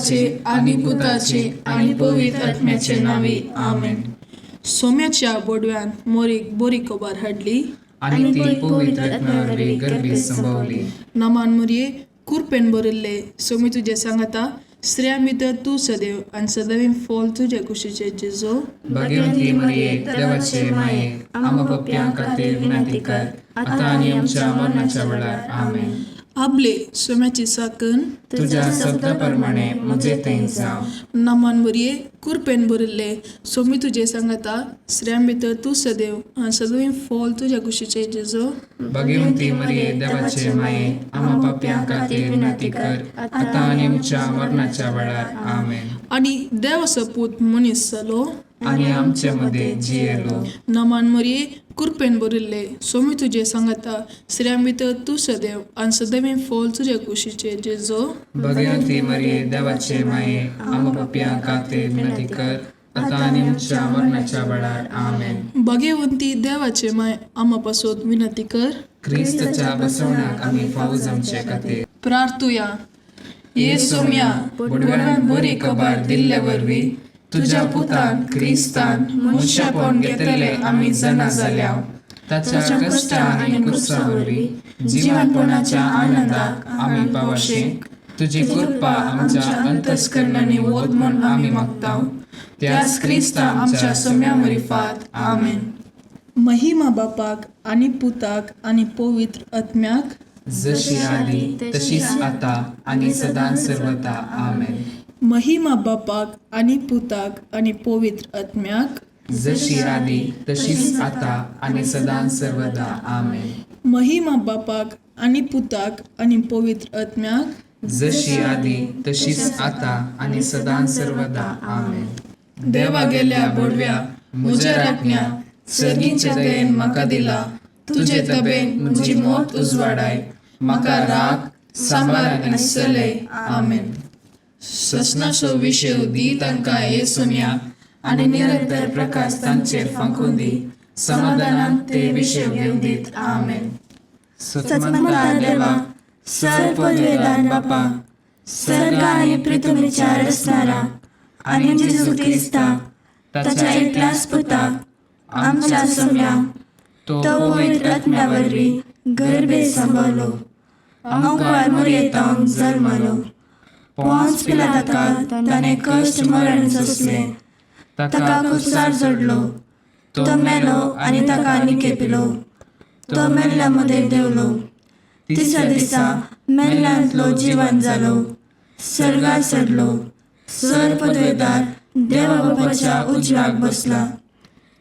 बापाचे आनी पुताचे आनी पवित्र आत्म्याचे नांवी, आमेन. सोम्याच्या बोडव्यान मोरीक बरी खबर हाडली आनी ती पवित्र आत्म्या वरवीं गर्भीत संभवली. नमान मोरये, कुरपेन भरिल्ले, सोमी तुजें सांगाता, स्त्रियां भितर तूं सदैव आनी सदैव फॉल तुजे कुशीचे जेजो. भाग्यवंती मरिये, देवाचे माये, आम्हा पापयां खातीर विनंती कर, आतां आनी आमच्या मरणाच्या वेळार. आमेन. आबले सोम्याची साकन तुज्या शब्दा प्रमाणे म्हजे थंय जावं. नमान मोरये, कुरपेन भरिल्ले, सोमी तुजें सांगाता, स्त्रियां भितर तूं सदैव आनी सदैव फॉल तुज्या कुशीचे जेजो. भाग्यवंती मरिये, देवाचे माये, आम्हा पापयां खातीर विनंती कर, आतां आनी आमच्या मरणाच्या वेळार. आमेन. आनी देवाचो पूत मनीस जालो आनी आमचे मदें जियेलो. नमान मोरये, कुरपेन भरिल्ले, सोमी तुजें सांगाता, स्त्रियां भितर तूं सदैव आनी सदैव फॉल तुज्या कुशीचे जेजो. भाग्यवंती मरिये, देवाचे माये, आम्हा पापयां खातीर विनंती कर, आतां आनी आमच्या मरणाच्या वेळार. आमेन. भाग्यवंती देवाचे माय, आमा पासत विनंती कर, क्रिस्ताच्या बसवण्याक आमी फावो जावचे खातीर. प्रार्थुया. ये सोम्या, बोडव्यान बरी खबर दिल्ले वरवीं तुज्या पुतान क्रिस्तान मनशापण घेतले आमी जाणा जाल्या. ताच्या कश्टा आनी कुर्सा वरवीं जिवनपणाच्या आनंदाक आमी पावशे. तुजी कृपा आमच्या अंतस्करणांनी वत म्हूण आमी मागता, त्याच क्रिस्ता आमच्या सोम्या मरिफात. आमेन. महिमा बापाक आनी पुताक आनी पवित्र आत्म्याक, जशी आदी तशीच आता आनी सदां सर्वता. आमेन. महिमा बापाक आनी पुताक आनी पवित्र आत्म्याक, जशी आदी तशीच आता आनी सदां सर्वदा. आमेन. महिमा बापाक आनी पुताक आनी पवित्र आत्म्याक, जशी आदी तशीच आता आनी सदां सर्वदा. आमेन. देवा गेल्या बोडव्या, म्हज्या राखण्या, सर्गीच्या दयेन म्हाका दिला तुजे तबेन म्हजी मोत उजवाडाय, म्हाका राग सांबार आनी चलय. आमेन. ससनाचो विशय दी तांकां हे सोम्या, आनी निरंतर प्रकाश तांचेर फांकून दी, समाधानान ते विशय घेवन दीत. आमेन. सत्मंता देवा, सर पदवेदार बापा, सर्ग आनी पृथ्वीच्या रचणारा आनी जेजू क्रिस्ता ताच्या एकल्याच पुता आमच्या सोम्या, तो पवित्र आत्म्या वरवीं गर्भे सांबाळलो, आंकवार मोरयेतावन जल्मलो, पोंच पिलाताका ताणें कश्ट मरण सोंसलें, ताका कुसार जोडलो, तो मेलो आनी ताका निकेपिलो, तो मेल्ल्या मदें देंवलो, तिसऱ्या दिसा मेल्ल्यांतलो जिवन जालो, सर्गार चडलो, सर पदवेदार देवा बापाच्या उजव्याक बसला,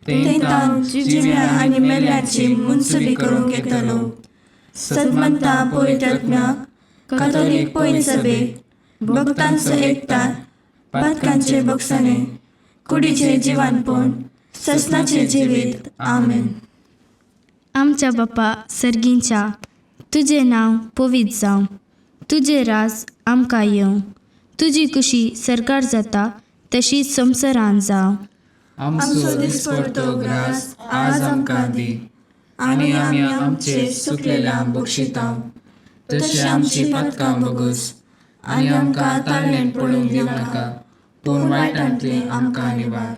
थंय जिव्या आनी मेल्ल्याची मुनसुबी करूंक येतलो. सतमंता पवित्र आत्म्याक, कातोलीक पवित्र सभेक, भक्तांचो एकतार, पातकांचे बक्षाणे, कुडीचे जिवानपण, ससनाचे जिवीत. आमेन. आमच्या बापा सर्गींच्या, तुजें नांव पवित्र जावं, तुजें राज आमकां येवं, तुजी कुशी सरकार जाता तशी संवसारान जावं. आमचो दिसपडतो ग्रास आज आमकां दी, आनी आमी आमचे सुकलेल्या बक्षिता, तशें आमची पातकां बगस, आनी आमकां ताळणेन पडूंक दिवं नाका, पूण वायटांतले आमकां निवार.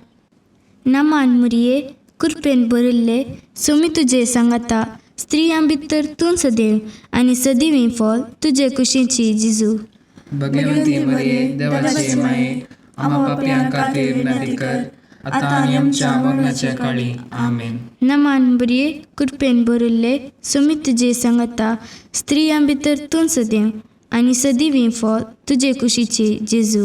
नमान मुरये, कुरपेन भरिल्ले, सोमी तुजे सांगाता, स्त्रियां भितर तूं सदैव आनी सदैव फॉल तुजे कुशीची जिजू. भगवंती मरिये, देवाचे माये, आम्हा पापयां खातीर विनंती कर, आतां आनी आमच्या मरणाच्या काळी. आमेन. नमान बरये, कृपेन भरिल्ले, सोमी तुजे सांगाता, स्त्रियां भितर तूं सदैव आनी सदैव फॉल तुजे कुशीची जेजू.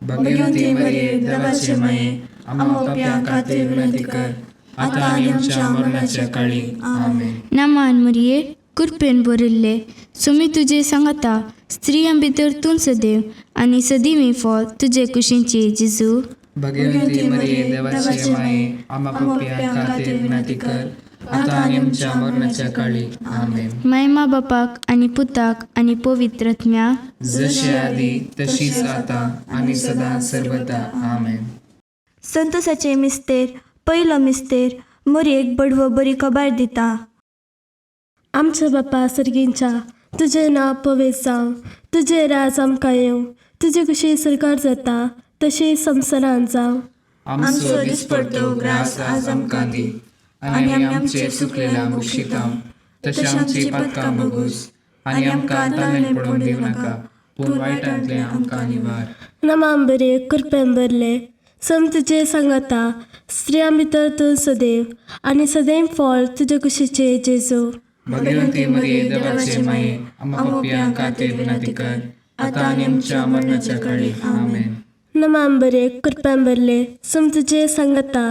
भगवंती मरिये, देवाचे माये, आम्हा पापयां खातीर विनंती कर, आतां आनी आमच्या मरणाच्या काळी. आमेन. नमान मरिये, कृपेन भरिल्ले, सोमी तुजे सांगाता, स्त्रियां भितर तूं सदैव आनी सदैव फॉल तुजे कुशीची जेजू. भगवंती मरिये, देवाचे माये, आम्हा पापयां खातीर विनंती कर, आतां आनी आमच्या मरणाच्या काळी. आमेन. मायमा बापाक आनी पुताक आनी पवित्र आत्म्याक, जशी आदी तशीच आतां आनी सदां सर्वदा. आमेन. संतोषाचे मिस्तेर, पयलो मिस्तेर, मोरयेक बडवो बरी खबर दिता. आमच्या बापा सर्गींच्या, तुजें नांव पवित्र जावं, तुजें राज आमकां येवं, तुजे कशी सरकार जाता तशें संवसारांत जावं. आमचो दिसपडतो ग्रास आज आमकां दी आनी आमी आमचे चुकलेल्या बक्षितांव तशें आमची पातकां बगूस आनी आमकां ताणें पडोवन दिवं नाका पूण वायटांतलें आमकां निवार. नमाम बरे कृपेन भरले सम तुजे सांगाता स्त्रियां भितर तूं सदैव आनी सदैव फळ तुजे कुशीचे जेजू. भगवंती मरिये देवाचे माये आम्हा पापयां खातीर विनंती कर आतां आनी आमच्या मरणाच्या काळी. आमेन. नमाम बरे कृपेन भरले सम तुजे सांगाता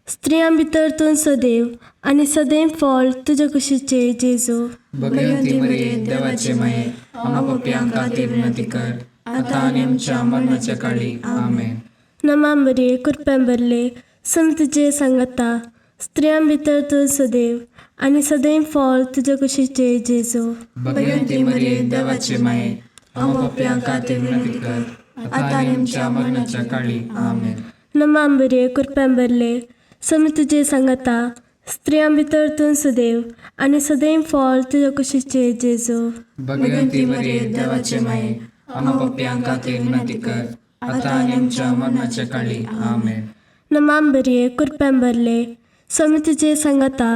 स्त्रियां भितर तूं सदैव आनी सदैव फळ तुजे कुशीचे जेजू. भगवंती मरिये देवाचे माये आम्हा पापयां खातीर विनंती कर आतां आनी आमच्या मरणाच्या काळी. आमेन. नमाम बरे कृपेन भरले सम तुजे सांगाता स्त्रियां भितर तूं सदैव आनी सदैव फळ तुजे कुशीचे जेजू. भगवंती मरिये देवाचे माये आम्हा पापयां खातीर विनंती कर आतां आनी आमच्या मरणाच्या काळी. आमेन. नमाम बरे कृपेन भरले सम तुजे सांगाता स्त्रियां भितर तूं सदैव आनी सदैव फळ तुजे कुशीचे जेजू. भगवंती मरिये देवाचे माये आम्हा पापयां खातीर विनंती कर आतां आनी आमच्या मरणाच्या काळी. आमेन. नमाम बरे कृपेन भरले सम तुजे सांगाता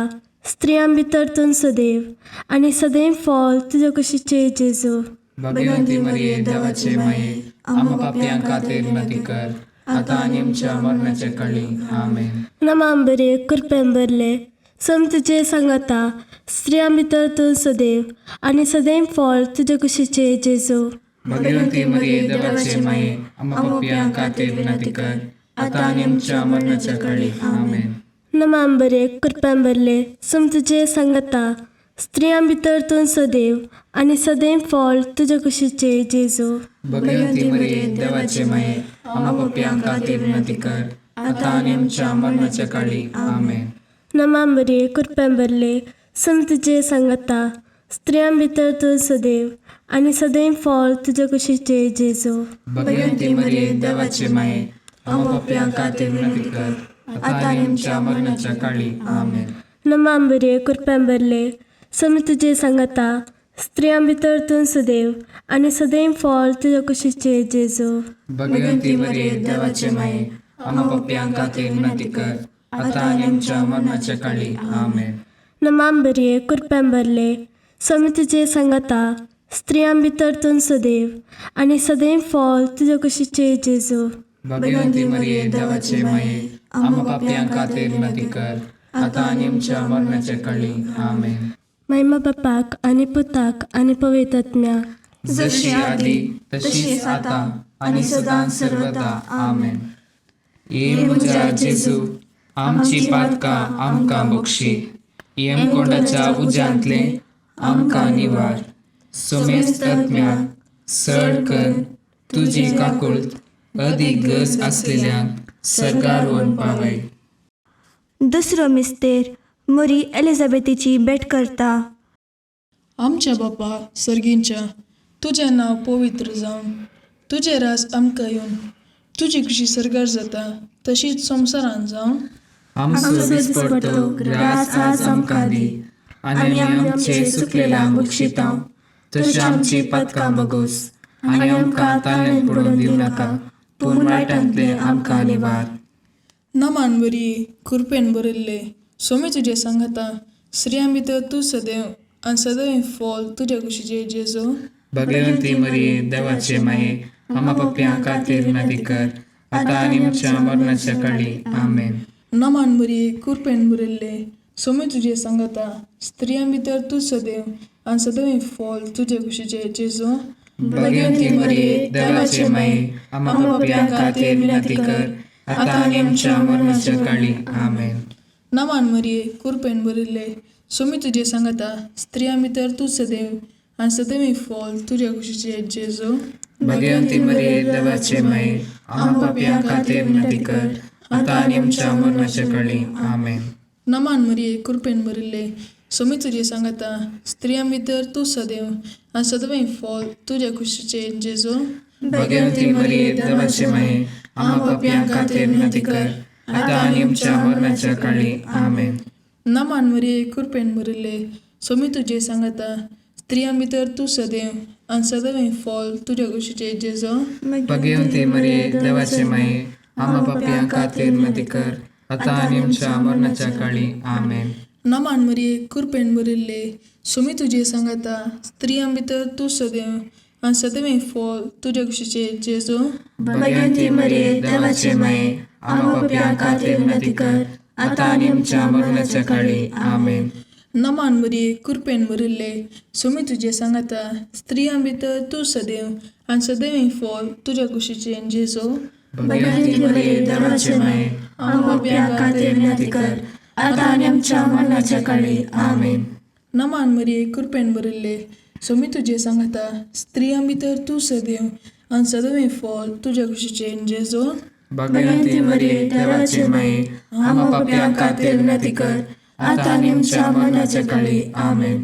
स्त्रियां भितर तूं सदैव आनी सदैव फळ तुजे कुशीचे जेजू. भगवंती मरिये देवाचे माये आम्हा पापयां खातीर विनंती कर आतां आनी आमच्या मरणाच्या काळी. आमेन. नमाम बरे कृपेन भरले सम तुजे सांगाता स्त्रियां भितर तूं सदैव आनी सदैव फळ तुजे कुशीचे जेजू. भगवंती मरिये देवाचे माये आम्हा पापयां खातीर विनंती कर आतां आनी आमच्या मरणाच्या काळी. आमेन. नमाम बरे कृपेन भरले सम तुजे सांगाता स्त्रियां भितर तूं सदैव आनी सदैव फळ तुजे कुशीचे जेजू. भगवंती मरिये देवाचे माये आम्हा पापयां खातीर विनंती कर आतां आनी आमच्या मरणाच्या काळी. आमेन. नमाम बरे कृपेन भरले सम तुजे सांगाता स्त्रियां भितर तूं सदैव आनी सदैव फळ तुजे कुशीचे जेजू. भगवंती मरिये देवाचे माये आम्हा पापयां खातीर विनंती कर आतां आनी आमच्या मरणाच्या काळी. आमेन. नमाम बरे कृपेन भरले सम तुजे सांगाता स्त्रियां भितर तूं सदैव आनी सदैव फळ तुजे कुशीचे जेजू. भगवंती मरिये देवाचे माये आम्हा पापयां खातीर विनंती कर आतां आनी आमच्या मरणाच्या काळी. आमेन. नमाम बरे कृपेन भरले सम तुजे सांगाता स्त्रियां भितर तूं सदैव आनी सदैव फळ तुजे कुशीचे जेजू. भगवंती मरिये देवाचे माये आम्हा पापयां खातीर विनंती कर आतां आनी आमच्या मरणाच्या काळी. आमेन. महिमा बापाक आनी पुताक आनी पवित्र आत्म्याक, जशी आदी तशीच आतां आनी सदां सर्वदा. आमेन. ये म्हज्या जेजू आमची पातकां आमकां बक्षी यमकोंडाच्या उज्यांतलें आमकां निवार सोमेस्त आत्म्याक सड कर तुजी काकुळट अदीक गरज आसलेल्यांक सर्गार व्हरून पावय. दुसरो मिस्तेर मोरी एलिझाबेथीची भेट करता. आमच्या बापा सर्गींच्या तुजें नांव पवित्र जावं, तुजें राज आमकां येवन, तुजी खुशी सर्गार जाता तशीच संवसारांत जावं. आमचो दिसपडतो ग्रास आज आमकां दी आनी आमी आमचे चुकलेल्यांक बक्षितांव तशें आमची पातकां बगोस आनी आमकां ताणें पडोवन दिवं नाका पूण वायटांतलें आमकां निवार. नमान बरी कृपेन भरिल्ले सोमी तुजें सांगाता स्त्रियां भितर तूं सदैव आनी सदैव फळ तुज्या कुशीचे जेजू. भगवंती मरिये देवाचे माये आम्हा पापयां खातीर विनंती कर आतां आनी आमच्या मरणाच्या काळी. आमेन. नमान बरी कृपेन भरिल्ले सोमी तुजें सांगाता स्त्रियां भितर तूं सदैव आनी सदैव फळ तुजे कुशीचे जेजू. भगवंती मरिये देवाचे माये आम्हा पापयां खातीर विनंती कर आतां आनी आमच्या मरणाच्या काळी. आमेन. नमान मरिये कृपेन भरिल्ले सोमी तुजें सांगाता स्त्रियां भितर तूं सदैव आनी सदैव फळ तुज्या कुशीचे जेजू. भगवंती मरिये देवाचे माये आम्हा पापयां खातीर विनंती कर आतां आनी आमच्या मरणाच्या काळी. आमेन. नमान मरिये कृपेन भरिल्ले सोमी तुजें सांगाता स्त्रियां भितर तूं सदैव आनी सदैव फळ तुज्या कुशीचे जेजू. भगवंती मरिये देवाचे माये आम्हा पापयां खातीर विनंती कर आतां आनी आमच्या मरणाच्या काळी. आमेन. नमान मरिये कृपेन भरिल्ले सोमी तुजें सांगाता स्त्रियां भितर तूं सदैव आनी सदैव फॉल तुज्या कुशीचे जेजो. भगवती मरिये, देवाचे माये, आम्हा पापयां खातीर विनंती कर, आतां आनी आमच्या मरणाच्या काळी. आमेन. नमान मरिये, कृपेन भरिल्ले, सुमी तुजे सांगाता, स्त्रियां भितर तूं सदैव आनी सदैव फॉल तुज्या कुशीचे जेजो. भगवती मरिये, देवाचे माये, आम्हा पापयां खातीर विनंती कर, आतां आनी आमच्या मरणाच्या काळी. आमेन. नमान मरिये, कृपेन भरिल्ले, सुमी तुजे सांगाता, स्त्रियां भितर तूं सदैव आनी सदैव फॉल तुज्या कुशीचे जेजो. भगवती मरिये, देवाचे माये, आम्हा पापयां खातीर विनंती कर, आतां आनी आमच्या मरणाच्या काळी. आमेन. नमान मरिये, कृपेन भरिल्ले, सुमी तुजे सांगाता, स्त्रियां भितर तूं सदैव आनी सदैव फॉल तुज्या कुशीचे जेजो. भगवती मरिये, देवाचे माये, आम्हा पापयां खातीर विनंती कर, आतां आनी आमच्या मरणाच्या काळी. आमेन.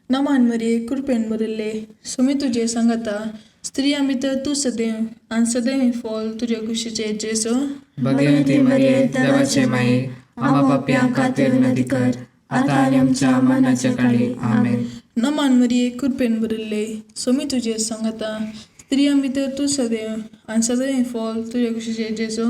नमान मरिये, कृपेन भरिल्ले, सुमी तुजे सांगाता, स्त्रियां भितर तूं सदैव आनी सदैव फॉल तुज्या कुशीचे जेजो. भगवती मरिये, देवाचे माये, आम्हा पापयां खातीर विनंती कर, आतां आनी आमच्या मरणाच्या काळी. आमेन. नमान मरिये, कृपेन भरिल्ले, सुमी तुजे सांगाता, स्त्रियां भितर तूं सदैव आनी सदैव फॉल तुज्या कुशीचे जेजो.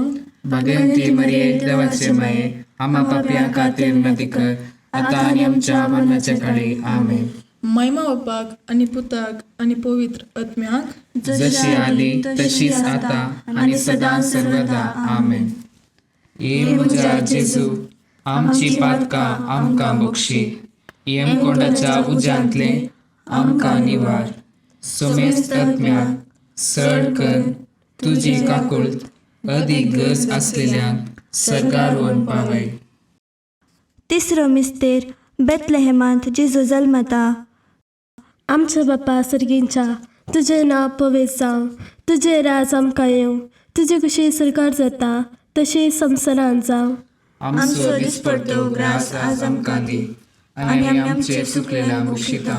भगवती मरिये, देवाचे माये, आम्हा पापयां खातीर विनंती कर, आतां आनी आमच्या मरणाच्या काळी. आमेन. महिमा बापाक आनी पुताक आनी पवित्र आत्म्याक, जशी आदी तशीच आता आनी सदां सर्वदा. आमेन. ये म्हज्या जेजू, आमची पातकां आमकां बक्षी, यमकोंडाच्या उज्यांतले आमकां निवार, सोमेस्त आत्म्याक सड कर तुजी काकुळट अदीक गरज आसलेल्यांक सर्गार व्हरून पावय. तिसरो मिस्तेर बेतलेहेमांत जेजू जल्मता. आमच्या बापा सर्गींच्या, तुजें नांव पवित्र जावं, तुजें राज आमकां येवं, तुजी कुशी सरकार जाता तशी संवसारांत जावं. आमचो दिसपडतो ग्रास आज आमकां दी, आनी आमी आमचे चुकलेल्या बक्षिता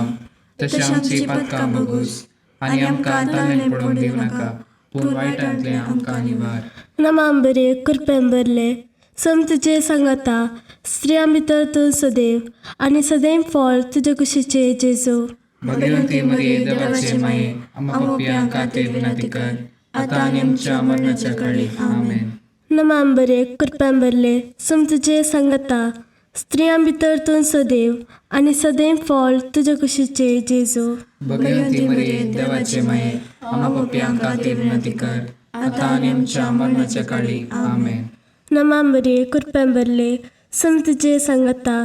तशें आमची पातकां बगूस, आनी आमकां ताणें पडोवंक दिवं नाका, पूण वायटांतलें आमकां निवार. नमाम बरे, कृपेन भरले, सम तुजे सांगाता, स्त्रियां भितर तूं सदैव आनी सदैव फळ तुजे कुशीचे जेजू. भगवती मरिये, देवाचे माये, आम्हा पापयां खातीर विनंती कर, आतां आनी आमच्या मरणाच्या काळी. आमेन. नमाम बरे, कृपेन भरले, सम तुजे सांगाता, स्त्रियां भितर तूं सदैव आनी सदैव फळ तुजे कुशीचे जेजू. भगवती मरिये, देवाचे माये, आम्हा पापयां खातीर विनंती कर, आतां आनी आमच्या मरणाच्या काळी. आमेन. नमाम बरे, कृपेन भरले, सम तुजे सांगाता,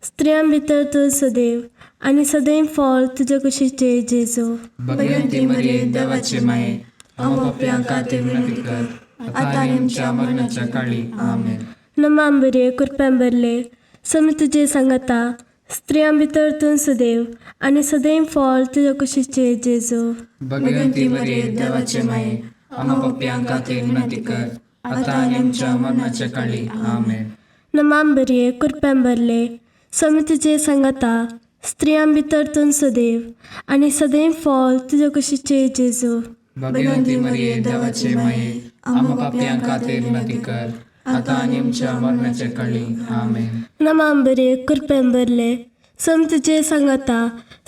स्त्रियां भितर तूं सदैव आनी सदैव फळ तुजे कुशीचे जेजू. भगवती मरिये, देवाचे माये, आम्हा पापयां खातीर विनंती कर, आतां आनी आमच्या मरणाच्या काळी. आमेन. नमाम बरे, कृपेन भरले, सम तुजे सांगाता, स्त्रियां भितर तूं सदैव आनी सदैव फळ तुजे कुशीचे जेजू. भगवती मरिये, देवाचे माये, आम्हा पापयां खातीर विनंती कर, आतां आनी आमच्या मरणाच्या काळी. आमेन. नमाम बरे, कृपेन भरले, सम तुजे सांगाता, स्त्रियां भितर तूं सदैव आनी सदैव फळ तुजे कुशीचे जेजू. भगवती मरिये, देवाचे माये, आम्हा पापयां खातीर विनंती कर, आतां आनी आमच्या मरणाच्या काळी. आमेन. नमाम बरे, कृपेन भरले, सम तुजे सांगाता,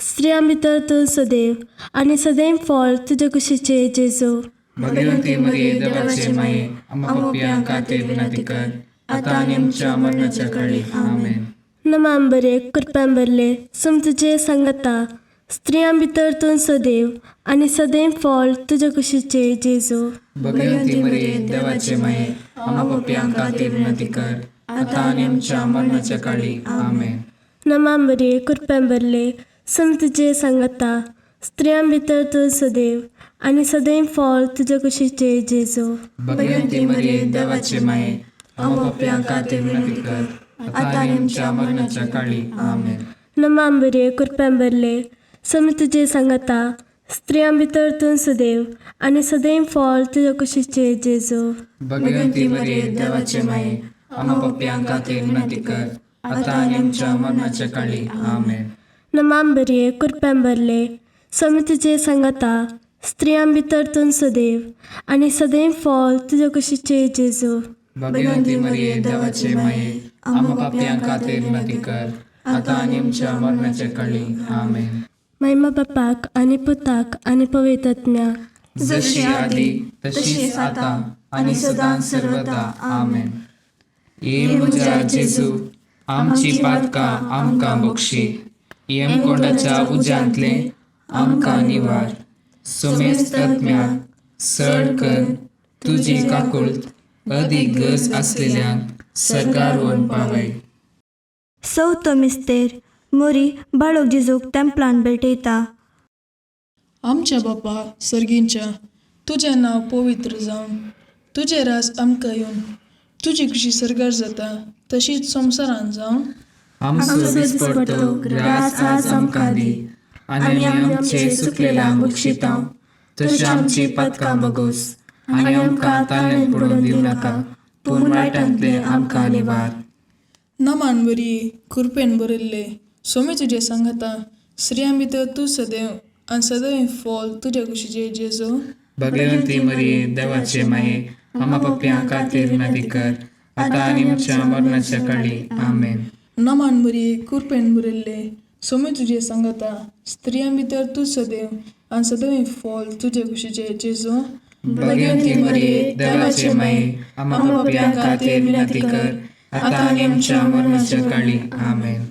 स्त्रियां भितर तूं सदैव आनी सदैव फळ तुजे कुशीचे जेजू. भगवती मरिये, देवाचे माये, आम्हा पापयां खातीर विनंती कर, आतां आनी आमच्या मरणाच्या काळी. आमेन. नमाम बरे, कृपेन भरले, सम तुजे सांगाता, स्त्रियां भितर तूं सदैव आनी सदैव फळ तुजे कुशीचे जेजू. भगवती मरिये, देवाचे माये, आम्हा पापयां खातीर विनंती कर, आतां आनी आमच्या मरणाच्या काळी. आमेन. नमाम बरे, कृपेन भरले, सम तुजे सांगाता, स्त्रियां भितर तूं सदैव आनी सदैव फळ तुजे कुशीचे जेजू. भगवती मरिये, देवाचे माये, आम्हा पापयां खातीर विनंती कर, आतां आनी आमच्या मरणाच्या काळी. आमेन. नमाम बरे, कृपेन भरले, सम तुजे सांगाता, स्त्रियां भितर तूं सदैव आनी सदैव फळ तुजे कुशीचे जेजू. भगवती मरिये, देवाचे माये, आम्हा पापयां खातीर विनंती कर, आतां आनी आमच्या मरणाच्या काळी. आमेन. नमाम बरे, कृपेन भरले, सम तुजे सांगाता, स्त्रियां भितर तूं सदैव आनी सदैव फळ तुजे कुशीचे जेजू. भगवती मरिये, देवाचे माये, आम्हा पापयां खातीर विनंती कर, आतां आनी आमच्या मरणाच्या काळी. आमेन. महिमा बापाक आनी पुताक आनी पवित्र आत्म्याक. जशी आदी तशीच आता आनी सदां सर्वदा. आमेन. ये म्हज्या जेजू, आमची पातकां आमकां बक्षी, यमकोंडाच्या उज्यांतले आमकां निवार, सुमेस्त आत्म्याक सड कर तुजी काकुळट अदीक गरज आसलेल्यांक सरकार व्हरून पावय. चवथो मिस्तेर मोरी बाळक जेजूक तेंपलान भेटयता. आमच्या बापा सर्गींच्या, तुजें नांव पवित्र जावं, तुजें राज आमकां येवन, तुजी खुशी सर्गार जाता तशीच संवसारान जावं. आमचो दिसपडतो ग्रास आज आमकां दी आनी आमी आमचे चुकलेल्यांक बक्षिता तशी आमची पातकां बगोस आनी आमकां ताळ्यांत पडून दिवं नाका, पूण वायटांतले आमकां निवार. नमान बरी कृपेन भरिल्ले, सोमी तुजें सांगाता, स्त्रियां भितर तूं सदैव आनी सदैव फॉल तुज्या कुशीचे जेजू. भगवंती मरिये, देवाचे माये, आमा पप्प्यां खातीर विनंती कर, आतां आनी आमच्या मरणाच्या काळी. आमेन. नमान बरी कृपेन भरिल्ले, सोमी तुजें सांगाता, स्त्रियां भितर तूं सदैव आनी सदैव फॉल तुज्या कुशीचे जेजू. भगवंती मरिये, देवाचे माये, आमा पप्प्यां खातीर विनंती कर, आतां आनी आमच्या मरणाच्या काळी. आमेन.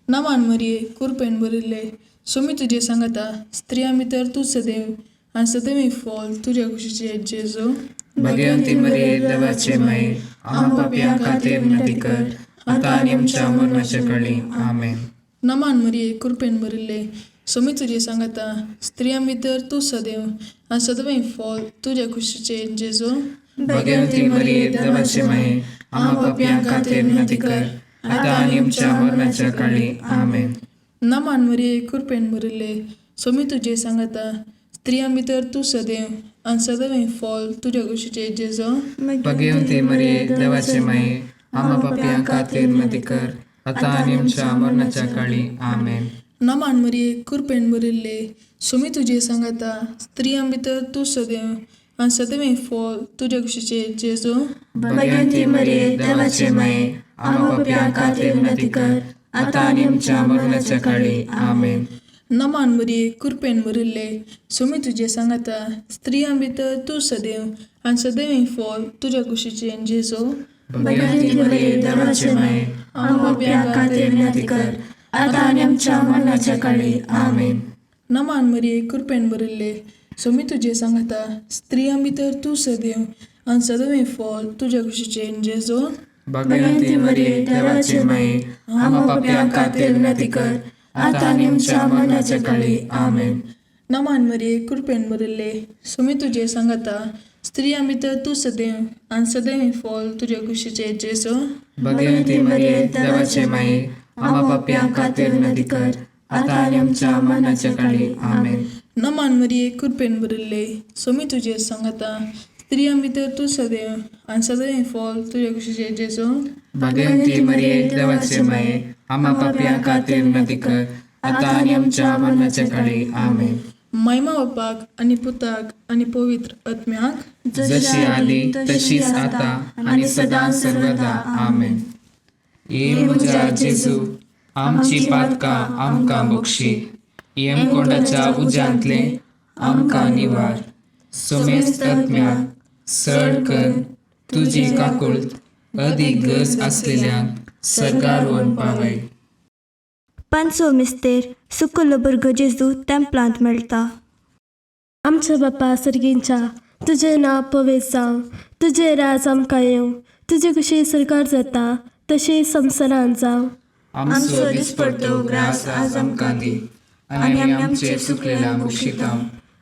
नमान मरिये कृपेन भरिल्ले, सोमी तुजें सांगाता, स्त्रियां भितर तूं सदैव आनी सदैव फॉल तुज्या कुशीचे जेजू. भगवंती मरिये, देवाचे माये, आमा पापयां खातीर विनंती कर, आतां आनी आमच्या मरणाच्या काळी. आमेन. नमान मरिये कृपेन भरिल्ले, सोमी तुजें सांगाता, स्त्रियां भितर तूं सदैव आनी सदैव फॉल तुज्या कुशीचे जेजू. भगवंती मरिये, देवाचे माये, आमा पापयां खातीर विनंती कर, आतां आनी आमच्या मरणाच्या काळी. आमेन. नमान मरिये कृपेन भरिल्ले, सोमी तुजें सांगाता, स्त्रियां भितर तूं सदैव आनी सदैव फॉल तुज्या कुशीचे जेजू. भगवंती मरिये, देवाचे माये, आमा पापयां खातीर विनंती कर, आतां आनी आमच्या मरणाच्या काळी. आमेन. नमान मरिये कृपेन भरिल्ले, सोमी तुजें सांगाता, स्त्रियां भितर तूं सदैव आनी सदैव फॉल तुज्या कुशीचे जेजू. भगवंती मरिये, देवाचे माये, आमा पापयां खातीर विनंती कर, आतां आनी आमच्या मरणाच्या काळी. आमेन. नमान मरिये कृपेन भरिल्ले, सोमी तुजें सांगाता, स्त्रियां भितर तूं सदैव आनी सदैव फॉल तुज्या कुशीचे जेजू. भगवंती मरिये, देवाचे माये, आमा पापयां खातीर विनंती कर, आतां आनी आमच्या मरणाच्या काळी. आमेन. नमान मरिये कृपेन भरिल्ले, सोमी तुजें सांगाता, स्त्रियां भितर तूं सदैव आनी सदैव फॉल तुज्या कुशीचे जेजू. भगवंती मरिये, देवाचे माये, आमा पापयां खातीर विनंती कर, आतां आनी आमच्या मरणाच्या काळी. आमेन. नमान मरिये कृपेन भरिल्ले, सोमी तुजें सांगाता, स्त्रियां भितर तूं सदैव आनी सदैव फॉल तुज्या कुशीचे जेजू. भगवंती मरिये, देवाचे माये, आमा पापयां खातीर विनंती कर, आतां आनी आमच्या मरणाच्या काळी. आमेन. नमान मरिये कृपेन भरिल्ले, सोमी तुजें सांगाता, स्त्रियां भितर तूं सदैव आनी सदैव फॉल तुज्या कुशीचे जेजू. भगवंती मरिये, देवाचे माये, आमा पापयां खातीर विनंती कर, आतां आनी आमच्या मरणाच्या काळी. आमेन. महिमा बापाक आनी पुताक आनी पवित्र आत्म्याक, जशी आदी तशीच आता आनी सदां सर्वदा. आमेन. ये म्हज्या जेजू, आमची पातकां आमकां बक्षी, यमकोंडाच्या उज्यांतले आमकां निवार, सुमेस्त आत्म्याक सड कर तुजी काकुळट अदीक गरज आसलेल्यांक सर्गार व्हरून पावय. पांचवो मिस्तेर सुकुल्लो भुरगो जेजू तेंपलांत मेळटा. आमच्या बापा सर्गींच्या, तुजें नांव पवित्र जावं, तुजें राज आमकां येवं, तुजी कशी सरकार जाता तशी संवसारांत जावं. आमचो दिसपडतो ग्रास आज आमकां दी आनी आमी आमचे चुकलेल्या बक्षिता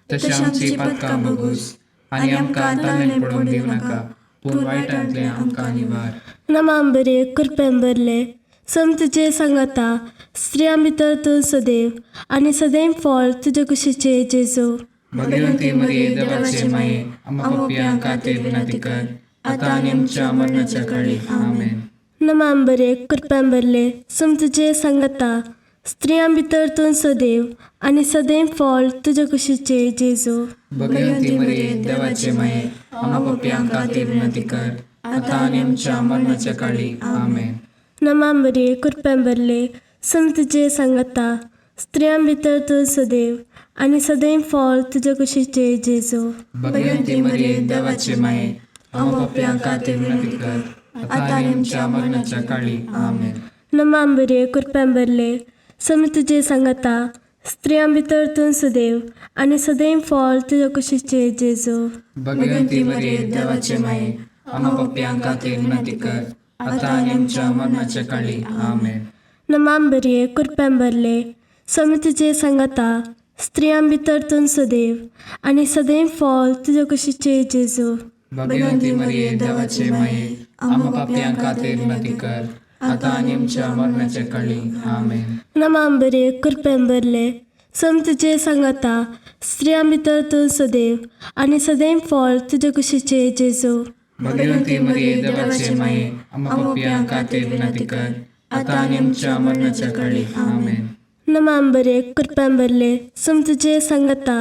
तशें आमची पातकां बगूस आनी आमकां ताणें पडून दिवं नाका, पूण वायटांतलें आमकां निवार. नमाम बरे कृपेन भरले, सम तुजे सांगाता, स्त्रियां भितर तूं सदैव आनी सदैव फळ तुजे कुशीचे जेजू. भगवंती मरिये, देवाचे माये, आम्हा पापयां खातीर विनंती कर, आतां आनी आमच्या मरणाच्या काळी. आमेन. नमाम बरे कृपेन भरले, सम तुजे सांगाता, स्त्रियां भितर तूं सदैव आनी सदैव फळ तुजे कुशीचे जेजू. भगवंती मरिये, देवाचे माये, आम्हा पापयां खातीर विनंती कर, आतां आनी आमच्या मरणाच्या काळी. आमेन. नमाम बरे कृपेन भरले, सम तुजे सांगाता, स्त्रियां भितर तूं सदैव आनी सदैव फळ तुजे कुशीचे जेजू. भगवंती मरिये, देवाचे माये, आम्हा पापयां खातीर विनंती कर, आता आनी आमच्या मरणाच्या काळी. आमेन. नमा मरिये, कृपेन भरले, स्वामी तुजे सांगाता, स्त्रियां भितर तूं सदैव आनी सदैव फळ तुजे कुशीचे जेजू. भगवंती मरिये, देवाचे माये, आम्हा पापयां खातीर विनंती कर, आता आनी आमच्या मरणाच्या काळी. आमेन. नमा मरिये, कृपेन भरले, स्वामी तुजे सांगाता, स्त्रियां भितर तूं सदैव आनी सदैव फळ तुजे कुशीचे जेजू. भगवंती मरिये, देवाचे माये, आम्हा पापयां खातीर विनंती कर, आता आनी आमच्या मरणाच्या काळी. आमेन. नमा मरिये, कृपेन भरले, स्वामी तुजे सांगाता, स्त्रियां भितर तूं सदैव आनी सदैव फळ तुजे कुशीचे जेजू. भगवंती मरिये, देवाचे माये, आम्हा पापयां खातीर विनंती कर, आता आनी आमच्या मरणाच्या काळी. आमेन. नमा मरिये, कृपेन भरले, स्वामी तुजे सांगाता,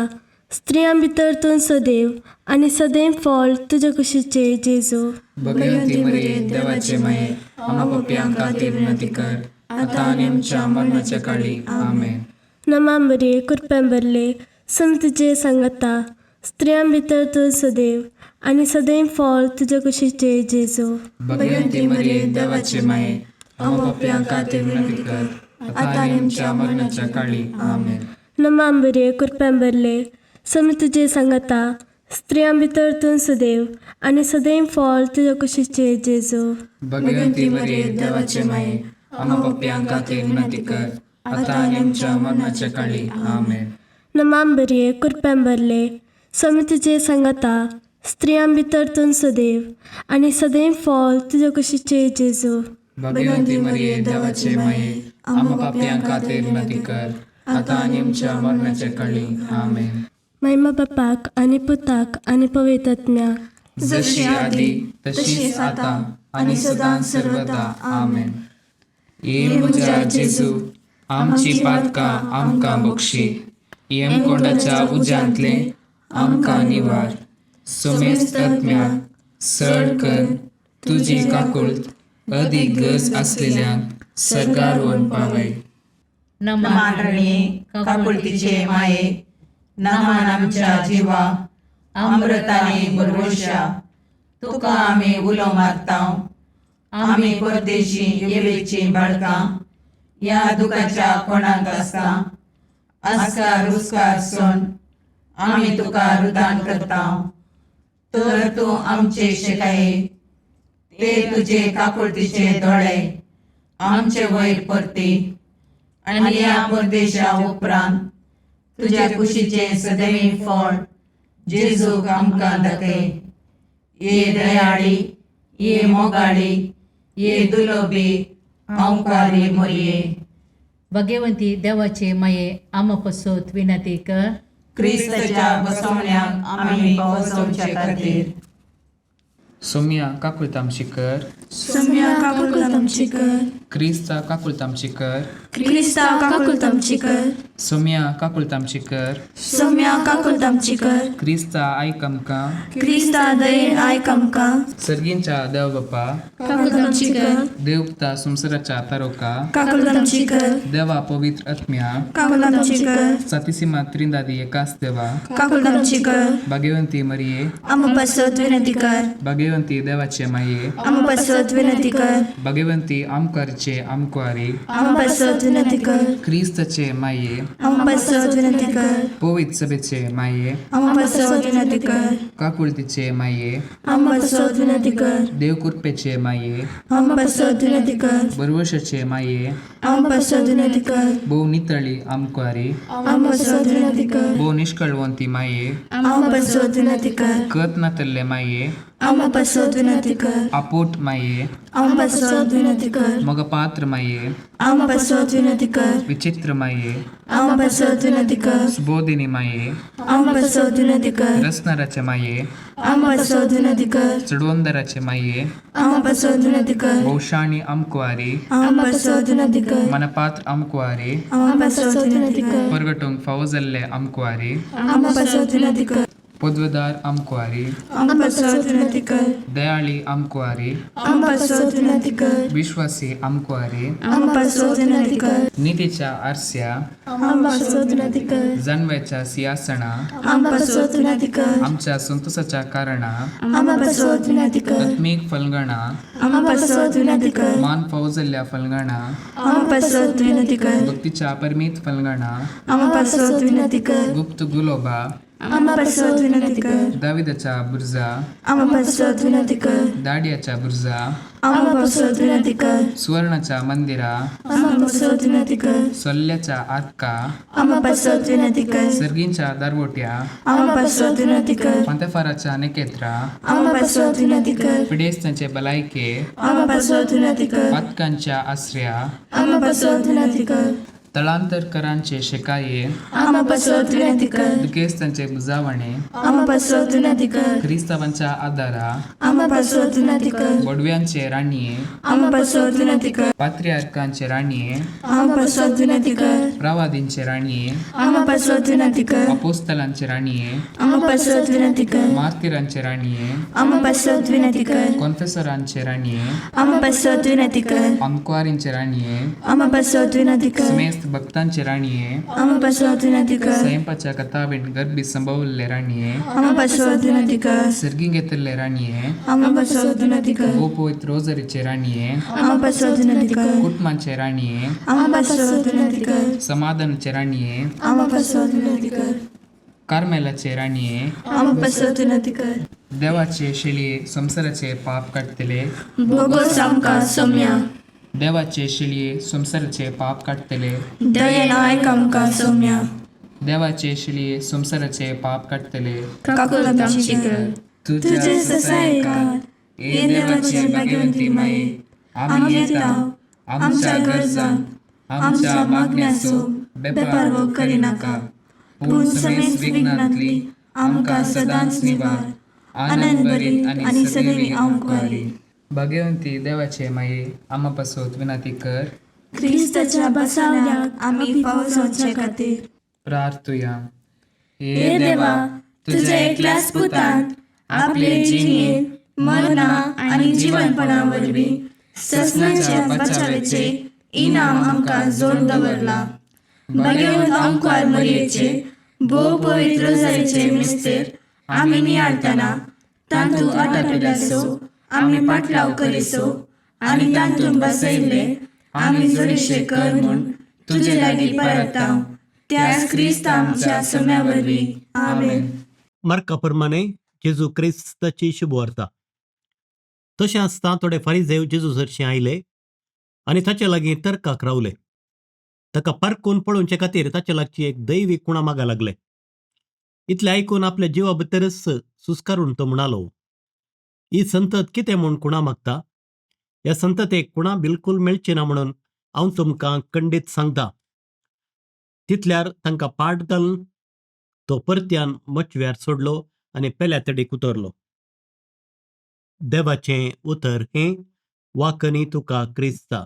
स्त्रियां भितर तूं सदैव आनी सदैव फळ तुजे कुशीचे जेजू. भगवंती मरिये, देवाचे माये, आम्हा पापयां खातीर विनंती कर, आता आनी आमच्या मरणाच्या काळी. आमेन. नमा मरिये, कृपेन भरले, स्वामी तुजे सांगाता, स्त्रियां भितर तूं सदैव आनी सदैव फळ तुजे कुशीचे जेजू. भगवंती मरिये, देवाचे माये, आम्हा पापयां खातीर विनंती कर, आता आनी आमच्या मरणाच्या काळी. आमेन. नमा मरिये, कृपेन भरले, स्वामी तुजे सांगाता, स्त्रियां भितर तूं सदैव आनी सदैव फळ तुजे कुशीचे जेजू. भगवंती मरिये, देवाचे माये, आम्हा पापयां खातीर विनंती कर, आता आनी आमच्या मरणाच्या काळी. आमेन. नमा मरिये, कृपेन भरले, स्वामी तुजे सांगाता, स्त्रियां भितर तूं सदैव आनी सदैव फळ तुजे कुशीचे जेजू. भगवंती मरिये, देवाचे माये, आम्हा पापयां खातीर विनंती कर, आता आनी आमच्या मरणाच्या काळी. आमेन. महिमा बापाक आनी पुताक आनी पवित्र आत्म्याक, जशी आदी तशीच आता आनी सदां सर्वदा. आमेन. ये म्हज्या जेजू, आमची पातकां आमकां बक्षी, येमकोंडाच्या उज्यांतले आमकां निवार, सोमेस्त आत्म्याक सड कर तुजी काकुळत अदीक गरज आसलेल्यांक सर्गार व्हरून पावय. नमान रणये, काकुळतीचे माये, नमान आमच्या जिवा, अमृताने बरवशा, तुका आमी उलो मारता, आमी परदेशी येवेची बाळकां, ह्या दुखाच्या कोणाक आसता आस्कार रुस्कार सोन आमी तुका रुदान करता, तर तूं आमचे शेकाये ते तुजे काकुळतीचे दोळे आमचे वयर परती आनी ह्या परदेशा उपरांत तुज्या कुशीचें सदैव फळ जेजूक आमकां दाखय. ये दयाळी, ये मोगाळी, ये दुलोबी हांवकारी मोरये. भगवंती देवाचे माये, आम्हा पसत विनंती कर. क्रिस्ताच्या बसवण्याक आमी पावसवचे खातीर. सोम्या काकुळतामशी कर. सोम्या काकुळतामची कर. क्रिस्ता काकुळतामशी कर. क्रिस्ता काकुळतामची कर. सोम्या काकुळतामशी कर. सोम्या काकुळतामची कर. क्रिस्ता आयक आमकां. क्रिस्ता दयेन आयक आमकां. सर्गींच्या देव बापा, काकुळतामची कर. देवता संवसाराच्या तारोका, काकुळतामची कर. देवा पवित्र आत्म्या, काकुळतामची कर. सातीसीमा त्रिंदादी एकाच देवा, काकुळतामची कर. भाग्यवंती मरिये, आम्हा पासत विनंती कर. भाग्यवंती देवाचे माये, आम्हा पासत विनंती कर. भाग्यवंती आमकारचे आमकुवारी, आम्हा पासत विनंती कर. क्रिस्ताचे माये, आम्हा पासत विनंती कर. पवित्र सभेचे माये, आम्हा पासत विनंती कर. काकुळतीचे माये, आम्हा पासत विनंती कर. देवकृपेचे माये, आम्हा पासत विनंती कर. बरवशाचे माये, आम्हा पासत विनंती कर. भोव नितळी आमकुवारी, आम्हा पासत विनंती कर. भोव निष्कळवंती माये, आम्हा पासत विनंती कर. कत नातल्ले माये, आम्हा पासत विनंती कर. आपोट माये, आम्हा पासत विनंती कर. मगपात्र माये, आम्हा पासत विनंती कर. विचित्र माये, आम्हा पासत विनंती कर. सुबोधिनी माये, आम्हा पासत विनंती कर. रसनाराचे माये, आम्हा पासत विनंती कर. चडवंदराचे माये, आम्हा पासत विनंती कर. भोवशाणी आमकुवारी, आम्हा पासत विनंती कर. मनपात्र आमकुवारी, आम्हा पासत विनंती कर. परगटूंक फावो जाल्ले आमकुवारी, आम्हा पासत विनंती कर. पदवेदार आमकुवारी, आमकां पासत विनंती कर. दयाळी आमकुवारी, आमकां पासत विनंती कर. विश्वासी आमकुवारी, आमकां पासत विनंती कर. नितीच्या आरस्या, आमकां पासत विनंती कर. जानव्याच्या सिंहासना, आमकां पासत विनंती कर. आमच्या संतोषाच्या कारणा, आमकां पासत विनंती कर. आत्मीक फलगणा, आमकां पासत विनंती कर. मान फौजल्ल्या फलगणा, आमकां पासत विनंती कर. भक्तीच्या परमीत फलगणा, आमकां पासत विनंती कर. गुप्त गुलोबा, आमकां पासत विनंती कर. दाविदाच्या बुर्जा, आमकां पासत विनंती कर. दाडियाच्या बुर्जा, आमकां पासत विनंती कर. सुवर्णाच्या मंदिरा, आमकां पासत विनंती कर. सोल्ल्याच्या आतका, आमकां पासत विनंती कर. सर्गींच्या दारवोट्या, आमकां पासत विनंती कर. फांतेफाराच्या नेकेत्रा, आमकां पासत विनंती कर. पिडेस्तांचे भलायके, आमकां पासत विनंती कर. पातकांच्या आसऱ्या, आमकां पासत विनंती कर. तळांतरकरांचे शेकाये, आमकां पासत विनंती कर. दुखेस्तांचे बुजावणे, आमकां पासत विनंती कर. क्रिस्तावांच्या आदारा, आमकां पासत विनंती कर. बोडव्यांचे राणये, आमकां पासत विनंती कर. पात्रियार्कांचे राणये, आमकां पासत विनंती कर. प्रवादींचे राणये, आमकां पासत विनंती कर. अपोस्तलांचे राणये, आमकां पासत विनंती कर. मार्तिरांचे राणये, आमकां पासत विनंती कर. कॉन्फेसरांचे राणये, आमकां पासत विनंती कर. आमकुवारींचे राणये, आमकां पासत विनंती कर. समेस्त भक्तांचे राणये, आमकां पासत विनंती कर. स्वयंपाच्या कथावीण गर्भी संभवल्ले राणये, आमकां पासत विनंती कर. सर्गी घेतिल्ले राणये, आमकां पासत विनंती कर. गोपवित रोजरीचे राणये, आमकां पासत विनंती कर. कुटुंबाचे राणये, आमकां पासत विनंती कर. समाधानाचे राणये, आमकां पासत विनंती कर. कार्मेलाचे राणये, आमकां पासत विनंती कर. देवाचे शेळये संवसाराचे पाप काडटले, बोगोस आमकां सोम्या. देवाचे शेळये संवसाराचे पाप काडटले, दयेन आयक आमकां सोम्या. देवाचे शेळये संवसाराचे पाप काडटले, काकुळट आमची कर. तुझ्या ससायकात हे देवाचे भाग्यवंती माये, आमी येता आमच्या गरजांक आमच्या मागण्याचो बेपारवो करिनाका, पूण समेस्त विघ्नांतली आमकां सदांच निवार, आनंद भरीत आनी सदैवी आमकुवारी. भाग्यवंती देवाचे माये, आमा पासत विनंती कर. क्रिस्ताच्या बसावण्याक आमी फावो जावचे खातीर प्रार्थुया. हे देवा, तुझ्या एकल्याच पुतान आपले जिणेन मरणा आनी जिवनपणा वरवीं ससनाच्या बचावेचे इनाम आमकां जोड दवरला. भाग्यवंत आमकार मरयेचे भोव पवित्र जायचे मिस्तेर आमी नियाळतना तांतूत आटापिल्याचो आमी पाटलाव करिसो आनी तांतूत बसयल्ले आमी जोडीशे कर म्हूण तुजे लागीं परता, त्याच क्रिस्त आमच्या सोम्या वरवीं. आमेन. मार्का प्रमाणे जेजू क्रिस्ताची शुभवार्ता. तशें आसतना थोडे फारीजेव जेजू सरशीं आयले आनी ताचे लागीं तर्काक रावले. ताका पारखून पळोवचे खातीर ताचे लागची एक दैवी कुणा मागा लागले. इतलें आयकून आपल्या जिवा भितरच सुस्कारून तो म्हणालो, ही संतत कितें म्हूण कुणा मागता? ह्या संततेक कुणा बिलकूल मेळची ना म्हणून हांव तुमकां खंडीत सांगता. तितल्यार तांकां पाट घालून तो परत्यान मचव्यार सोडलो आनी पेल्या तडीक उतरलो. देवाचें उतर हें. वाकनी तुका क्रिस्ता.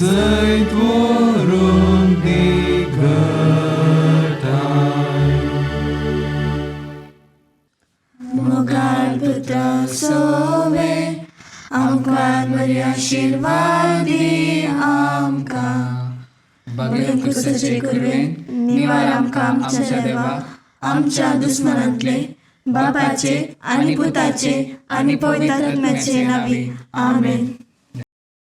जैत वरून ती घटाय. आशिर्वाद दी आमकां. बगेर क्रिस्ताचे कुरवेन निवार आमकां आमच्या देवा, आमच्या दुस्मनांतले, बापाचे आनी पुताचे आनी पवित्र आत्म्याचे नांवी. आमेन.